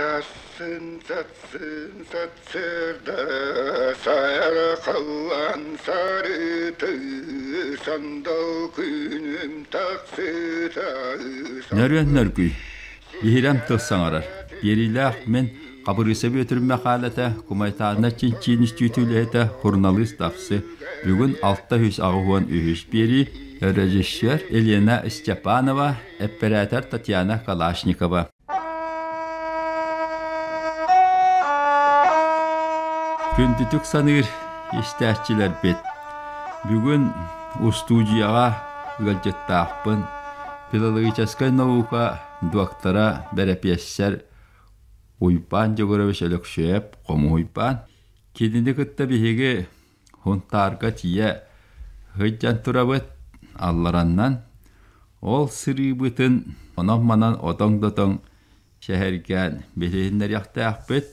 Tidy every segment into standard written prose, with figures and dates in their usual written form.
Сассын, сассын, сарсыарда сайара халлаан сарыты, сандал күнүм тахсыта. Нөрүөн нөргүй, биһирэм тыл саҥарар. Биэриилээх мин Хабырыыса Бүөтүр Мэхээлэтэ, Кумайтаанна Чинчиин үстүүтү үлэһитэ, суруналыыс Тапсы. Бүгүн 683 биэрии, режиссер Елена Степанова, эппэрээтэр Татьяна Калашникова. Күндүтүк саныыр истээччилэрбит, бүгүн устуудьуйаҕа ыалдьыттаахпын, филологическай наука дуоктара, бэрэпиэссэр Уйбаан Дьөгүрэбис Өлөксүөйэп Хомус Уйбаан. Кинини кытта биһиги Һунтаарга тиийэ сылдьан турабыт, аллараннан. Ол сырыыбытын онон-манан отоҥ-дотоҥ сэһэргээн билиһиннэриэхтээхпит.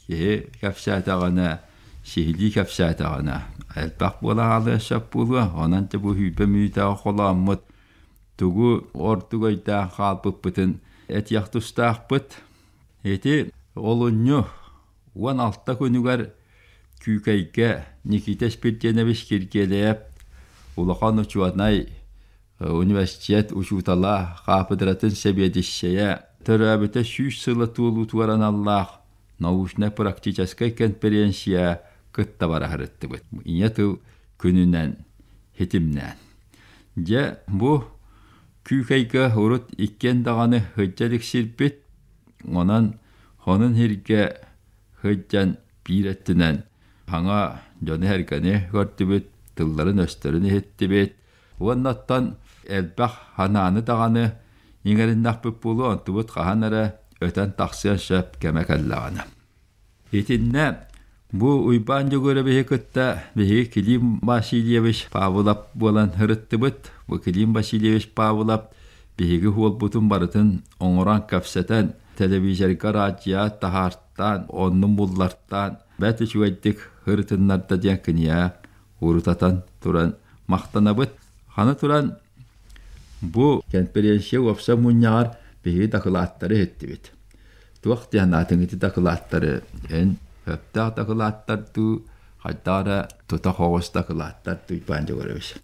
Киһи кэпсээтэҕинэ, сиһилии кэпсээтэҕинэ элбэх буола хаалыан сөп буолуо. Онон дьэ бу сүүрбэ мүнүүтэҕэ холооммут тугу ордук өйдөөн хаалбыппытын этиэх тустаахпыт. Ити олунньу 16 күнүгэр Күүкэйгэ Никита Спирденович Киргиэлэйэп улахан учуонай, университет учуутала, хаапыдыратын сэбиэдиссэйэ, төрөөбүтэ 100 сыла туолуутугар аналлаах научнай-практическай конференция кытта бара сырыттыбыт. Ийэ тыл күнүнэн хитимнээн. Дьэ, бу Күүкэйгэ урут иккиэн даҕаны сылдьа илик сирбит, онон Хонун сиргэ сылдьан биир өттүнэн саҥа дьону-сэргэни көрдүбүт, тылларын-өстөрүн иһиттибит уонна оттон элбэх санааны даҕаны иҥэриннэхпит буолуо, онтубут хаһан эрэ өтөн тахсыан сөп кэмэ кэллэҕинэ. Итиннэ бу Уйбаан Дьөгүөрэбиһи кытта биһиги Клим Васильевич Павлов буолан сырыттыбыт. Бу Клим Васильевич Павлов биһиги уолбутун барытын оҥорон кэпсэтэн, телевизорга радио таһаартаан, оннун буллартаан, бэрт үчүгэйдик ырытыннарда диэн киниэхэ урутатан туран махтанабыт. Ханы туран бу конференция уопсай мунньаҕар биһиги дакылааттары иһиттибит. Туох диэн аатыҥ ити дакылааттары эн сөптөөх дакылааттар дуу, хайдах эрэ тута хоҕус дакылааттар дуу Иван Егорович?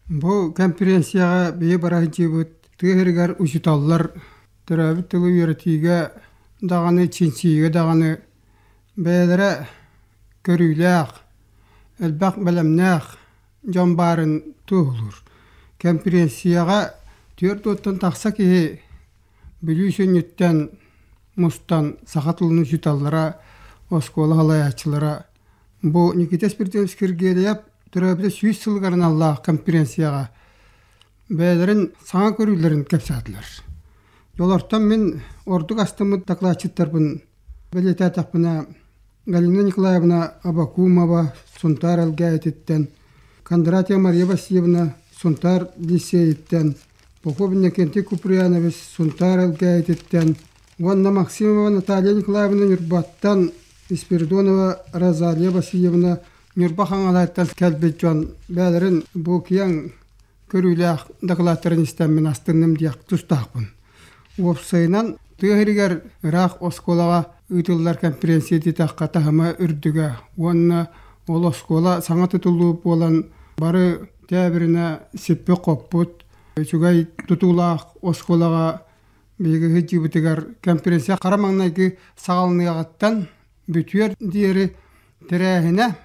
Бу конференцияҕа биһи бараһдьыыбыт тыа сиригэр учууталлар төрөөбүт тылы үөрэтиигэ даҕаны, чинчийиигэ даҕаны бэйэлэрэ көрүүлээх, элбэх бэлэмнээх дьон баарын туоһулуур. Кэмпириэнсийэҕэ түөрт уоттан тахса киһи Бүлүү сүнньүттэн мустан саха тылын учууталлара, оскуола салайааччылара бу Никита Спиридонович Киргиэлэйэп төрөөбүтэ 100 сылыгар аналлаах конференцияҕа бэйэлэрин саҥа көрүүлэрин кэпсээтилэр. Олортон мин ордук астыммыт дакылаатчыттарбын бэлиэтээтэхпинэ Галина Николаевна Абакумова Сунтаар Элгээйититтэн, Кондратьева Мария Васильевна Сунтаар лиссиэйиттэн, Попов Иннокентий Куприянович Сунтаар Элгээйититтэн уонна Максимова Наталья Николаевна Ньурбаттан, Спиридонова Розалия Васильевна Ньурба Хаҥалайтан кэлбит дьон бэйэлэрин бу киэҥ көрүүлээх дакылааттарын истэммин астынным диэх тустаахпын. Уопсайынан, тыа сиригэр ыраах оскуолаҕа ыытыллар конференция диэтэххэ таһыма үрдүгэ уонна ол оскуола саҥа тутуллуу буолан бары тээбиринэ сиппит-хоппут, үчүгэй тутуулаах оскуолаҕа биһиги сылдьыыбытыгар конференция хара маҥнайгы саҕаланыаҕыттан бүтүөр диэри тэрээһинэ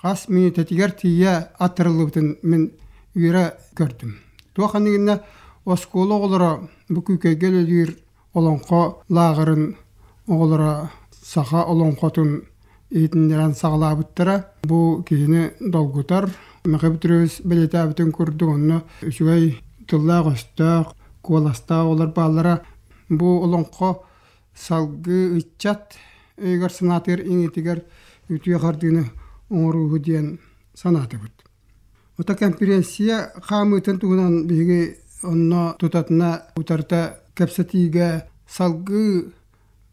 хас мүнүүтэтигэр тиийэ аттарыллыбытын мин үөрэ көрдүм. Туох иннигинэ оскуола оҕолоро бу Күүкэйгэ үлэлиир олоҥхо лааҕырын оҕолоро саха олоҥхотун иһитиннэрэн саҕалаабыттара. Бу киһини долгутар. Михаил Петрович бэлиэтээбитин курдук онно үчүгэй тыллаах-өстөөх, куоластаах оҕолор бааллара. Бу олоҥхо салгыы ыччат өйүгэр-санаатыгар иҥиитигэр үтүө хардыыны оҥорууһу диэн санаатыбыт. Ото конференция хаамыытын туһунан биһиги онно тутатына утарыта кэпсэтиигэ салгыы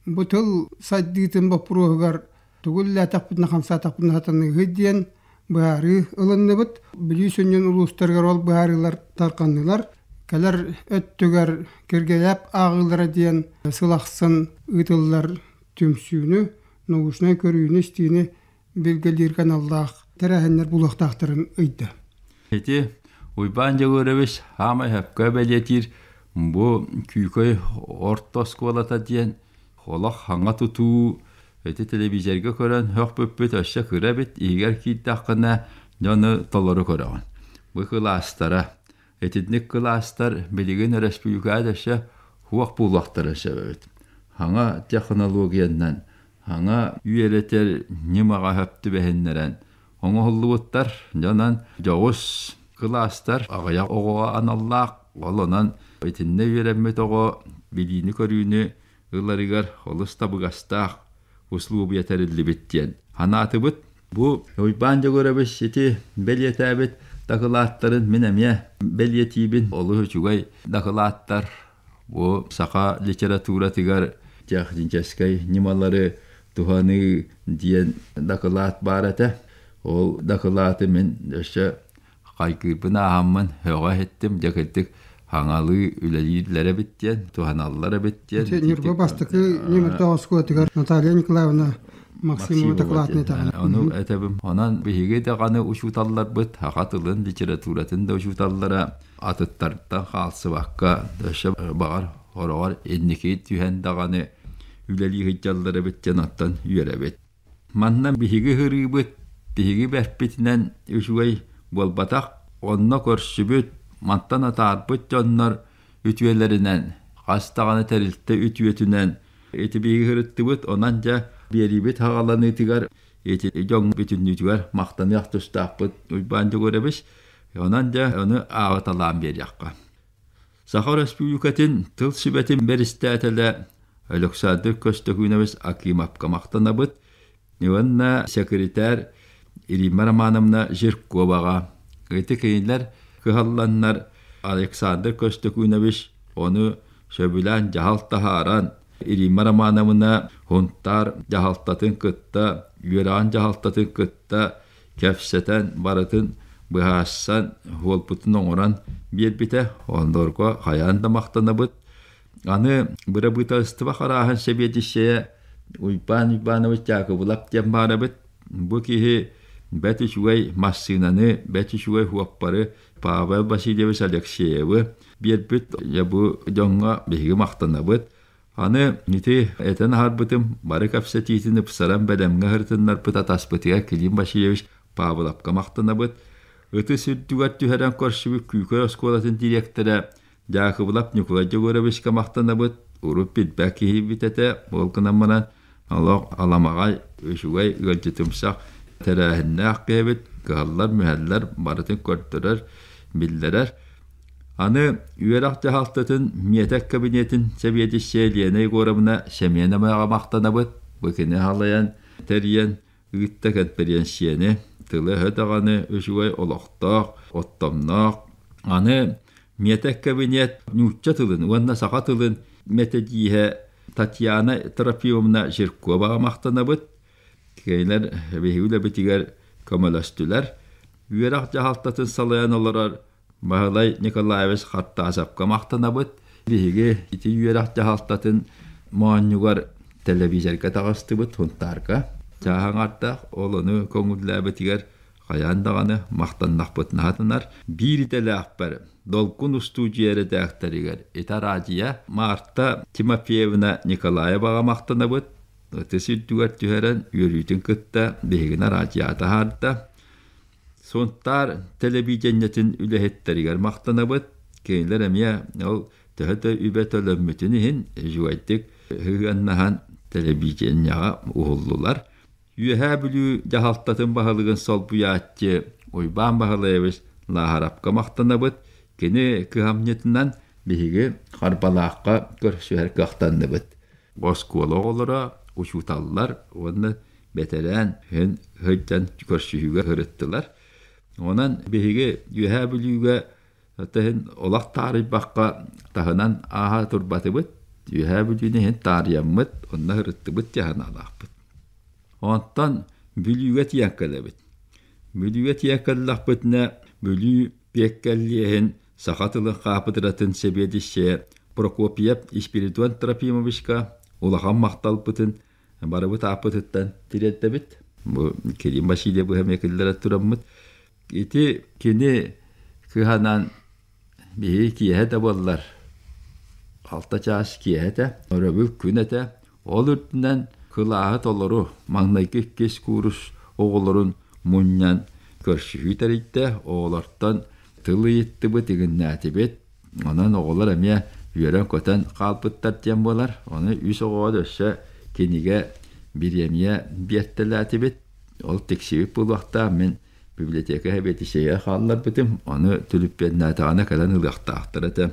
бу тыл сайдыытын боппуруоһугар тугу үлэлээтэхпитинэ хамсаатахпытына сатаныыһы диэн быһаарыы ылынныбыт. Бүлүү сүнньүн улуустарыгар ол быһаарыылар тарҕаннылар. Кэлэр өттүгэр Киргэлэп ааҕыылара диэн сыл ахсын ыытыллар. түмсүүнү, научнай көрүүнү-истиини билгэлииргэ аналлаах тэрээһиннэр булуохтаахтарын ыйда. Ити Уйбаан Дьөгүөрэбис хаамай сөпкө бэлиэтиир бу Күүкэй орто оскуолата диэн олох хаҥа тутуу ити телевизорга көрөн сөхпүппүт өссө кыра эбит иһигэр киирдэххинэ дьону толору көрөҕүн. Бу кылаастара итинник кылаастар билигин өрөспүүбүлүкэҕэ өссө суох буолуохтара сөп эбит. Хаҥа технологиянан хаҥа үөрэтэр ньымаҕа сөп түбэһиннэрэн оҥоһуллубуттар. Дьонон дьоҕус кылаастар аҕыйах оҕоҕо аналлаах, ол онон итиннэ үөрэммит оҕо билиини-көрүүнү ыларыгар олус табыгастаах услуобуйа тэриллибит диэн санаатыбыт. Бу Уйбаан Дьөгүөрэбис ити бэлиэтээбит дакылааттарын мин эмиэ бэлиэтиибин. Олус үчүгэй дакылааттар. Бу саха литературатыгар техническэй ньымалары туһаныы диэн дакылаат баар этэ. Ол дакылааты мин өссө хайгыырбын ааһаммын һөҕө иһиттим. Дьэ кырдьык хаҥалыы үлэлииллэр эбит диэн, туһаналлар эбит диэн. Ньурба бастакы ньымырдаах оскуолатыгар Наталья Николаевна Максимова дакылаатын этэҕин. Ону этэбим. Онон биһиги даҕаны учууталларбыт саха тылын, литературатын да учууталлара атыттартан хаалсыбакка өссө баҕар хороҕор инники түһэн даҕаны үлэлии сылдьаллар эбит диэн оттон үөрэбит. Манна биһиги ыһырыыбыт биһиги бэрпитинэн үчүгэй буолбатах, онно көрсүбүт, мантан атаарбыт дьоннор үтүөлэринэн, хас даҕаны тэрилтэ үтүөтүнэн ити биһиги ыһырыттыбыт, онон дьэ биэриибит хаҕаланыытыгар ити дьоҥ бүтүннүүтүгэр махтаныах тустаахпыт Уйбаан Дьөгүөрэбис. Онон дьэ ону ааҕыталаан биэриэххэ. Саха Өрөспүүбүлүкэтин тыл сүбэтин бэрэстээтэлэ Александр Көстөкүүнэбис Акимовка махтанабыт уонна секретарь Римма Романовна Жирковаҕа. Ити кинилэр кыһалланнар Александр Көстөкүүнэбис ону сөбүлээн дьаһал таһааран Римма Романовна Һунтаар дьаһалтатын кытта, үөрэҕин дьаһалтатын кытта кэпсэтэн барытын быһаарсан, уолбутун оҥорон биэрбитэ. Оннорго хайаан да махтанабыт. Аны бырабыыталыстыба харааһын сэбиэдиссэйэ Уйбаан Уйбаанович Дьаакыбылап диэн баар эбит. Бу киһи бэрт үчүгэй массыынаны, бэрт үчүгэй уоппары Павел Васильевич Алексеевы биэрбит. Дьэ бу дьоҥҥо биһиги махтанабыт. Аны ити этэн аһарбытым, бары кэпсэтиитин ыпсаран бэлэмҥэ сырытыннарбыт атаспытыгар Клим Васильевич Павловка махтанабыт. Ытыс үрдүгэр түһэрэн көрсүбүт Күүкэй оскуолатын дириэктэрэ Дьаакыбылап Ньукулай Дьөгүөрэбичкэ махтанабыт. Урут билбэт киһибит этэ, ол гынан баран олох аламаҕай, үчүгэй ыалдьытымсах тэрээһиннээх киһибит, кыһаллар-мүһэллэр барытын көрдөрөр, биллэрэр. Аны үөрэх дьаһалтатын миэтэ кабинетин сэбиэдиссэйэ Лена Егоровна Семеноваҕа махтанабыт. Бу кини халайан, тэрийэн ыытта кэнпириэнсийэни, тылы-өһө даҕаны үчүгэй олохтоох, оттомноох. Аны миэтэ кабинет нуучча тылын уонна саха тылын мэтэдииһэ Татьяна Трофимовна Жирковаҕа махтанабыт. Кинилэр биһиги үлэбитигэр көмөлөстүлэр. Үөрэх дьаһалтатын салайан олорор Баһылай Николаевич Хаттаасапка махтанабыт. Биһиги ити үөрэх дьаһалтатын моонньугар телевизорга таҕыстыбыт Сунтаарга. Чааһаҥардаах ол ону көҥүллээбитигэр хайаан даҕаны махтаннахпытына сатанар. Биир идэлээхпэр Долгун устуудьуйа эрэдээктэригэр ити араадьыйа Марта Тимофеевна Николаеваҕа махтанабыт. Ытыс үрдүгэр түһэрэн үөрүүтүн кытта биһигини араадьыйаҕа таһаарда. Сунтаар тэлэбиидэнньэтин үлэһиттэригэр махтанабыт. Кинилэр эмиэ ол төһө да үбэ төлөммүтүн иһин үчүгэйдик сыһыаннаһан тэлэбиидэнньэҕэ уһуллулар. Үөһээ Бүлүү дьаһалтатын баһылыгын солбуйааччы Уйбаан Баһылаевич Лааһарапка махтанабыт. Кини кыһамньытынан биһиги Харбалаахха көрсүһэр кыахтанныбыт. Оскуола оҕолоро, учууталлар уонна бэтэрээн һин сылдьан көрсүһүүгэ сырыттылар. Онон биһиги Үөһээ Бүлүүгэ таһын олох таарыйбакка таһынан ааһа турбатыбыт. Үөһээ Бүлүүнү иһин таарыйаммыт, онно сырыттыбыт дии санаалаахпыт. Онтон Бүлүүгэ тиийэн кэлэбит. Бүлүүгэ тиийэн кэллэхпитинэ Бүлүү Пиэккэллиэһин саха тылын хаапыдыратын сэбиэдиссэйэ Прокопьев Спиридон Трофимовичка улахан махталбытын Барыбыт ааппытыттан тириэрдэбит. Бу Кирим Васильев быһа киллэрэ тураммыт. Ити кини кыһанан биһиги киэһэ да буоллар алта чаас киэһэ этэ, өрөбүл күн этэ. Ол үрдүнэн кылааһы толору маҥнайгы иккис куурус оҕолорун мунньан көрсүһүү тэрийдэ. Оҕолортон тыл ыйыттыбыт, игиннээтибит. Онон оҕолор эмиэ үөрэн-көтөн хаалбыттар диэн буолар. Ону үс оҕоҕо өссө кинигэ бириэмийэ биэртэлээтибит. Ол тиксибит буолуохтаах. Мин библиотека сэбиэдиссэйигэр хаалларбытым. Ону түлүппүөннээтэҕинэ кэлэн ылыахтаахтар этэ.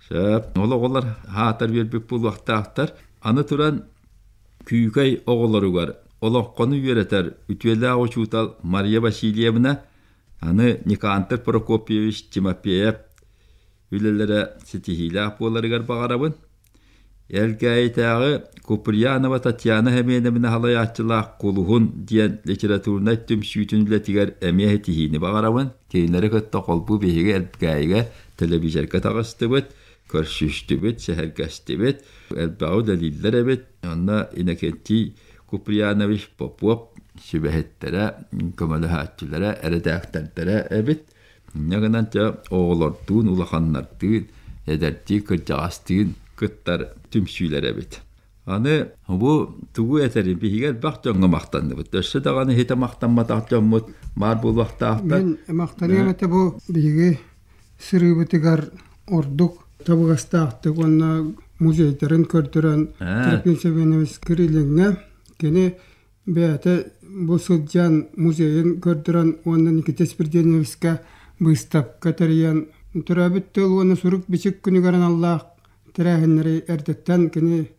Сөп. Ол оҕолор аатар үөрбүт буолуохтаахтар. Аны туран Күүкэй оҕолоругар олоҥхону үөрэтэр үтүөлээх учуутал Мария Васильевна аны Никандр Прокопьевич Тимофеев үлэлэрэ ситиһиилээх буоларыгар баҕарабын. Элгээйитээҕи Куприянова Татьяна Семеновна салайааччылаах Кулуһун диэн литературнай түмсүүтүн үлэтигэр эмиэ ситиһиини баҕарабын. Кинилэри кытта холбуу биһиги Элгээйигэ телевизорга таҕыстыбыт, көрсүстүбүт, сэһэргэстибит. Элбэҕи үлэлииллэр эбит. Онно Иннокентий Куприянович Попов сүбэһиттэрэ, көмөлөһөөччүлэрэ, эрэдээктэрдэрэ эбит. Инньэ гынан дьэ оҕолордуун, улаханнардыын, эдэрдии кырдьаҕастыын кыттар түмсүүлэр эбит. Аны бу тугу этэрин биһиги элбэх дьоҥҥо махтанныбыт. Өссө даҕаны иһитэ махтамматах дьоммут баар буолуохтаахтар. Мин махтаныам этэ бу биһиги сырыыбытыгар ордук табыгастаахтык уонна музейдарын көрдөрөн Трофим Семенович Кириллиҥҥэ кини бэйэтэ бу сылдьан музейын көрдөрөн уонна Никита Спирденовичка быыстапка тэрийэн төрөөбүт тыл уонна сурук-бичик күнүгэр аналлаах тэрээһиннэри эрдэттэн кини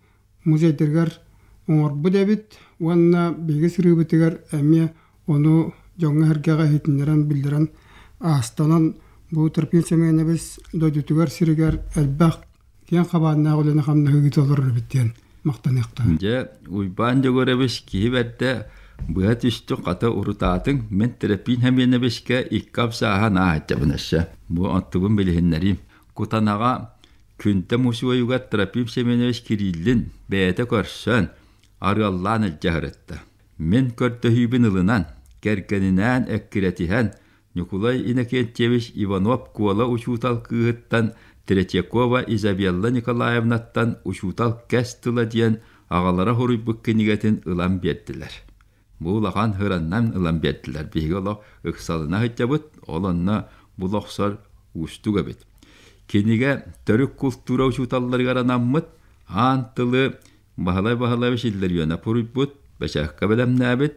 музейдарыгар оҥорбут эбит уонна биһиги сырыыбытыгар эмиэ ону дьоҥҥо-сэргэҕэ иһитиннэрэн биллэрэн аастанан бу Трофим Семенович дойдутугар сиригэр элбэх киэҥ хабааннаах үлэни-хамнаһы ыыта олорор эбит диэн махтаныахтаах. Дьэ, Уйбаан Дьөгүөрэбис киһи бэрдэ быһа түстүҥ, хата урутаатыҥ. Мин Тэрэппиин Хэмиэнэбискэ икки абсааһа нааһаччабын өссө. Бу оттугун билиһиннэриим. Кутанаҕа Күнтэ мусуойугар Трофим Семенович Кириллин бэйэтэ көрсөн, арыаллаан илдьэ сырытта. Мин көрдөһүүбүн ылынан, кэргэнинээн эккирэтиһэн, Ньукулай Иннокентьевич Иванов-Куола учуутал кыыһыттан Третьякова Изабелла Николаевнаттан «Учуутал кэс тыла» диэн аҕалара суруйбут кинигэтин ылан биэрдилэр. Бу улахан ыраннан ылан биэрдилэр. Биһиги олох ыксалына сылдьабыт, ол онно була охсор уустук эбит. Кинигэ төрүт култуура учууталларыгар анаммыт аан тылы Баһылай Баһылаевич Илларионов суруйбут, бэчээккэ бэлэмнээбит,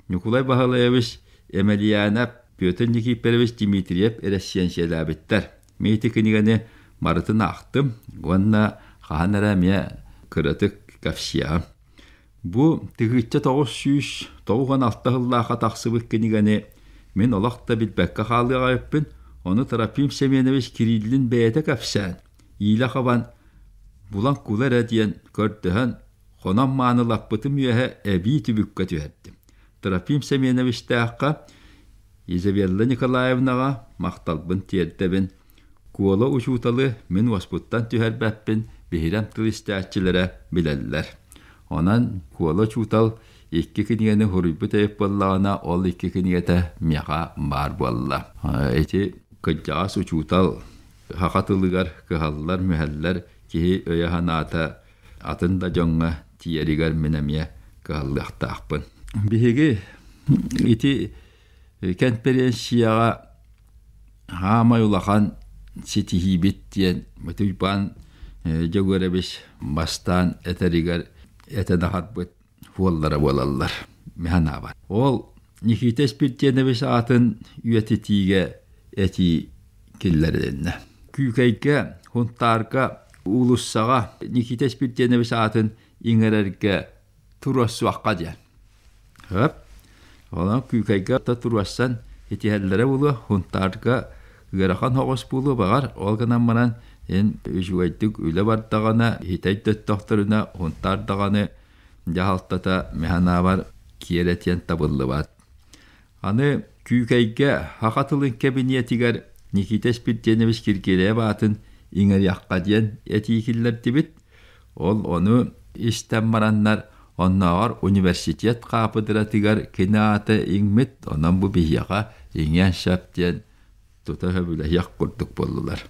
Ньукулай Баһылаевич Емельянов, Петр Никифорович Дмитриев эрэссиэнсийэлээбиттэр. Мин ити кинигэни барытын аахтым уонна хаһан эрэ эмиэ кыратык кэпсиэҕим. Бу 1996 сыллаахха тахсыбыт кинигэни мин олох да билбэккэ хаалыаҕа эбиппин, ону Трофим Семенович Кириллин бэйэтэ кэпсээн, иилэ хабан булан кула эрэ диэн көрдөһөн хонон маанылаппытым үөһэ эбии түбүккэ түһэрдим. Трофим Семеновичтаахха Изабелла Николаевнаҕа махталбын тиэрдэбин. Куола учууталы мин уоспуттан түһэрбэппин биһирэм тыл истээччилэрэ билэллэр. Онон Куола учуутал икки кинигэни суруйбут эбит буоллаҕына, ол икки кинигэтэ миэхэ баар буолла. Ити кырдьаҕас учуутал саха тылыгар кыһаллар-мүһэллэр киһи өйө-санаата атын да дьоҥҥо тиийэригэр мин эмиэ кыһаллыахтаахпын. Биһиги ити кэнпириэнсийэҕэ хаамай улахан ситиһиибит диэн Уйбаан Дьөгүөрэбис бастаан этэригэр этэн аһарбыт уоллара буолаллар санаабар. Ол Никита Спиртенович аатын үйэтитиигэ этии киллэрилиннэ. Күүкэйгэ, Хунтаарга, уулуссаҕа Никита Спиртенович аатын иҥэрэргэ туруорсуохха диэн. Хөп. Онон Күүкэйгэ да туруорсан итиһэллэрэ буолуо, Хунтаарга ыарахан соҕус буолуо баҕар, ол гынан баран эн үчүгэйдик үлэ бардаҕына, иһитэй төттөхтөрүнэ Хунтаар даҕаны дьаһалтата механаабар киэрэтиэн табыллыбат. Аны Күүкэйгэ саха тылын кэбиниэтигэр Никита Спирденович Киргиэлэйэп аатын иҥэриэххэ диэн этии киллэрдибит. Ол ону истэн бараннар, Оннооҕор университет хаапыдыратыгар кини аата иҥмит, онон бу биһиэхэ иҥиэн сөп диэн тута сөбүлэһиэх курдук буоллулар.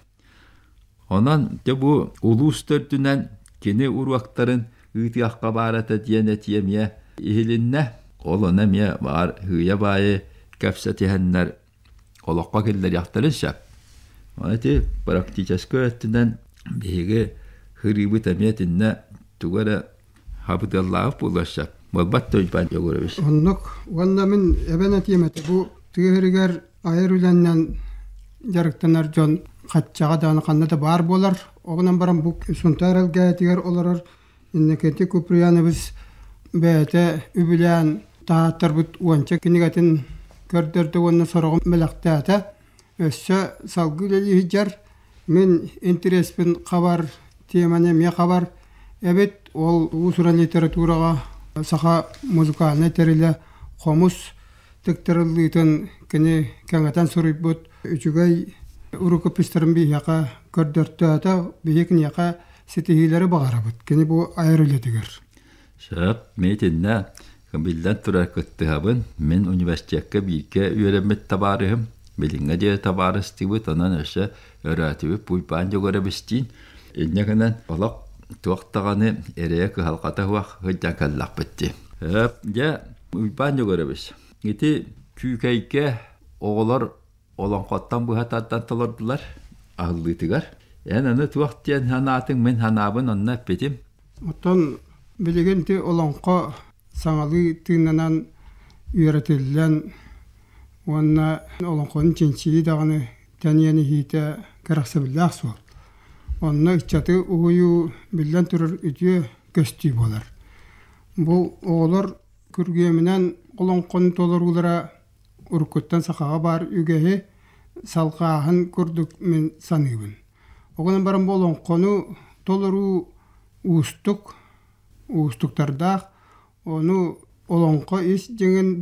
Онон дьэ бу улуус төрдүнэн кини уруоктарын ыытыахха баар этэ диэн этии эмиэ иһилиннэ. Ол ону эмиэ баар һыыйа-баайы кэпсэтиһэннэр олоххо киллэриэхтэрин сөп. Аны ити практическай өттүнэн биһиги хырыыбыт эмиэ итиннэ тугу эрэ хабыдыаллаабыт буолуон сөп. Буолбат да Уйбаан Дьөгүөрэбис. Оннук. Уонна мин эбэн этиэм этэ, бу тыа сиригэр айар үлэннэн дьарыктанар дьон хаччаҕа даҕаны ханна да баар буолар. Оҕунан баран бу Сунтаар Элгээйитигэр олорор Иннокентий Куприянович бэйэтэ үбүлээн таһааттарбыт уонча кинигэтин көрдөрдө уонна сороҕун бэлэхтээтэ. Өссө салгыы үлэлии сылдьар. Мин интэриэспин хабар тиэмэни эмиэ хабар эбит. Ол уус-уран литератураҕа саха музыкальнай тэрилэ хомус тыктарыллыытын кини кэҥэтэн суруйбут үчүгэй рукопистарын биһиэхэ көрдөртөөтө. Биһи киниэхэ ситиһиилэри баҕарабыт. Кини бу айар үлэтигэр. Сөп, мин итиннэ биллэн турар кыттыһабын. Мин университекка бииргэ үөрэммит табаарыһым, билиҥҥэ диэри табаарыстыыбыт, онон өссө өрөөтүбүт Уйбаан Дьөгүөрэбистиин. Инньэ гынан олох туох даҕаны эрэйэ-кыһалҕата суох сылдьан кэллэхпит дии. Сөп, дьэ, Уйбаан Дьөгүөрэбис, ити Күүкэйгэ оҕолор олоҥхоттон быһа тардан толордулар аһыллыытыгар. Эн аны туох диэн санаатыҥ, мин санаабын онно эппитим. Оттон билигин ити олоҥхо саҥалыы тыыннанан үөрэтиллэн уонна олоҥхону чинчийии даҕаны тэнийэн иһиитэ кэрэхсэбиллээх суол. Онно ыччаты уһуйуу биллэн турар үтүө көстүү буолар. Бу оҕолор күргүөмүнэн олоҥхону толоруулара уруккуттан сахаҕа баар үгэһи салҕааһын курдук мин саныыбын. Ол гынан баран бу олоҥхону толоруу уустук, уустуктардаах. Ону олоҥхо ис дьиҥин